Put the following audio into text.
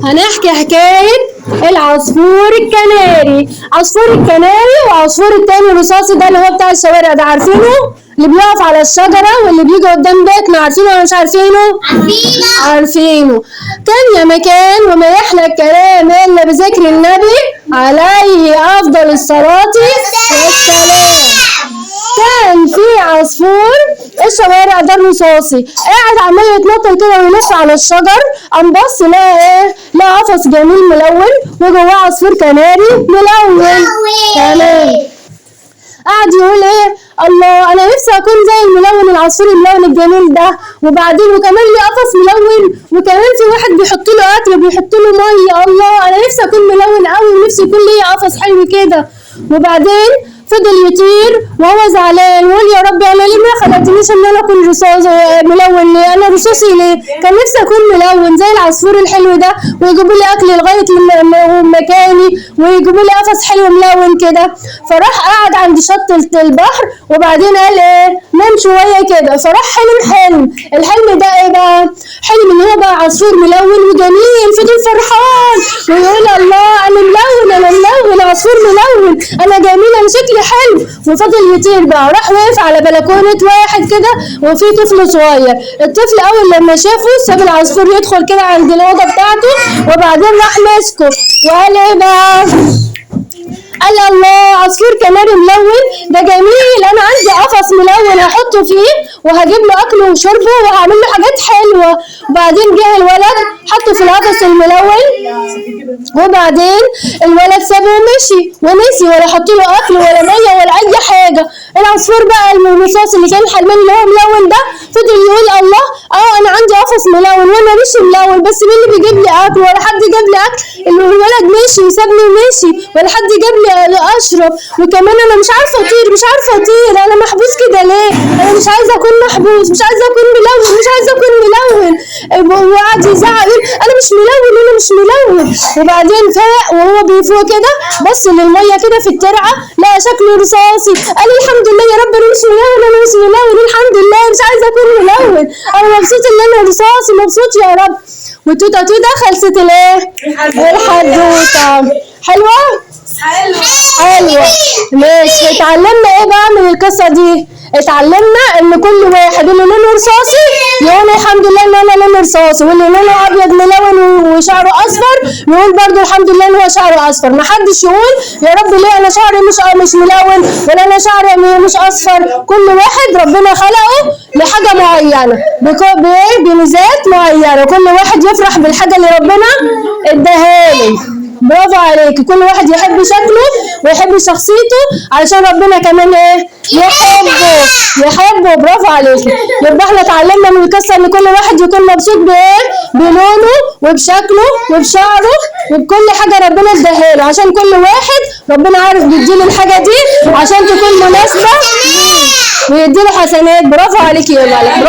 هنحكي حكاية العصفور الكناري. عصفور الكناري وعصفور التاني الرصاصي ده اللي هو بتاع الشوارع ده، عارفينه؟ اللي بيقف على الشجرة واللي بيجي قدام بيتنا، عارفينه ولا مش عارفينه؟ عارفينه. كان يا مكان وما يحلى الكلام إلا بذكر النبي عليه أفضل الصلاة والسلام. كان في عصفور الشوارع ده الرصاصي قاعد عمال يتنطط كده ويلف على الشجر، قام بص لقى ايه؟ لقى قفص جميل ملون وجواه عصفور كناري ملون. تمام. قعد يقول ايه؟ الله، انا نفسي اكون زي الملون، العصفور الملون الجميل ده، وبعدين وكمان ليه قفص ملون، وكمان في واحد بيحط له اكل وبيحط له مية. الله، انا نفسي اكون ملون قوي ونفسي يكون ليا قفص حلو كده. وبعدين فضل يطير وهو زعلان ويقول يا رب انا ليه ما خلقتنيش ان انا اكون رصاص ملون؟ ليه انا رصاصي؟ ليه كان نفسي اكون ملون زي العصفور الحلو ده، ويجيبوا لي اكل لغاية مكاني، ويجيبوا لي قفص حلو ملون كده. فراح قعد عند شط البحر، وبعدين قال ايه؟ نام شوية كده. فراح حلم حلم، الحلم ده ايه بقى؟ حلم ان هو بقى عصفور ملون وجميل. فضل فرحان ويقول الله، انا ملون، انا ملون، عصفور ملون، انا جميل، انا شكلي حلو. وفضل يطير بقى، راح وقف على بلكونة واحد كده وفي طفل صغير. الطفل اول لما شافه ساب العصفور يدخل كده عند الاوضة بتاعته، وبعدين راح ماسكه وقال ايه بقى؟ قال الله، عصفور كناري ملون ده جميل، انا عندي قفص ملون هحطه فيه وهجيب له اكله وشربه وهعمل له حاجات حلوة. وبعدين جه الولد حطه في القفص الملون، وبعدين الولد سابه ومشي ونسي، ولا حط له اكل ولا مية ولا اي حاجة. العصفور بقى الرصاص اللي كان حلمان اللي هو ملون ده فضل يقول الله، انا عندي قفص ملون وانا مش ملون، بس مين اللي بيجيب لي اكل؟ ولا حد جاب لي اكل، الولد مشي وسابني ومشي، ولا حد جاب لي اشرب، وكمان انا مش عارفه اطير، مش عارفه اطير، انا محبوس كده ليه؟ انا مش عايزه اكون محبوس، مش عايزه اكون ملون، مش عايزه اكون ملون. وقعد يزعق يقول انا مش ملون، انا مش ملون. وبعدين فاق وهو بيفوق كده، بص للمية كده في الترعه لقى شكله رصاصي، قال الحمد لله يا رب انا مش ملون، انا مش ملون، الحمد لله، مش عايزه اكون ملون، انا مبسوط ان انا رصاصي، مبسوط يا رب. وتوته توته خلصت الايه؟ الحدوتة. حلوة؟ حلوة. ماشي. اتعلمنا ايه بقى من القصة دي؟ اتعلمنا ان كل واحد اللي لونه رصاصي يقول الحمد لله ان انا لونه رصاصي، واللي لونه ابيض ملون وشعره اصفر يقول برضو الحمد لله ان هو شعره اصفر. ما حدش يقول يا رب ليه انا شعري مش ملون، ولا انا شعري مش اصفر. كل واحد ربنا خلقه لحاجة معينة، بميزات معينة، كل واحد يفرح بالحاجة اللي ربنا اداها له. برافو عليك. كل واحد يحب شكله ويحب شخصيته علشان ربنا كمان ايه؟ يحبه، يحبه. برافو عليك. يبقى احنا اتعلمنا من القصة ان كل واحد يكون مبسوط بايه؟ بلونه وبشكله وبشعره وبكل حاجة ربنا اداها له، عشان كل واحد ربنا عارف بيديله الحاجة دي عشان تكون مناسبة ليه ويديله حسنات. برافو عليك يا ملك.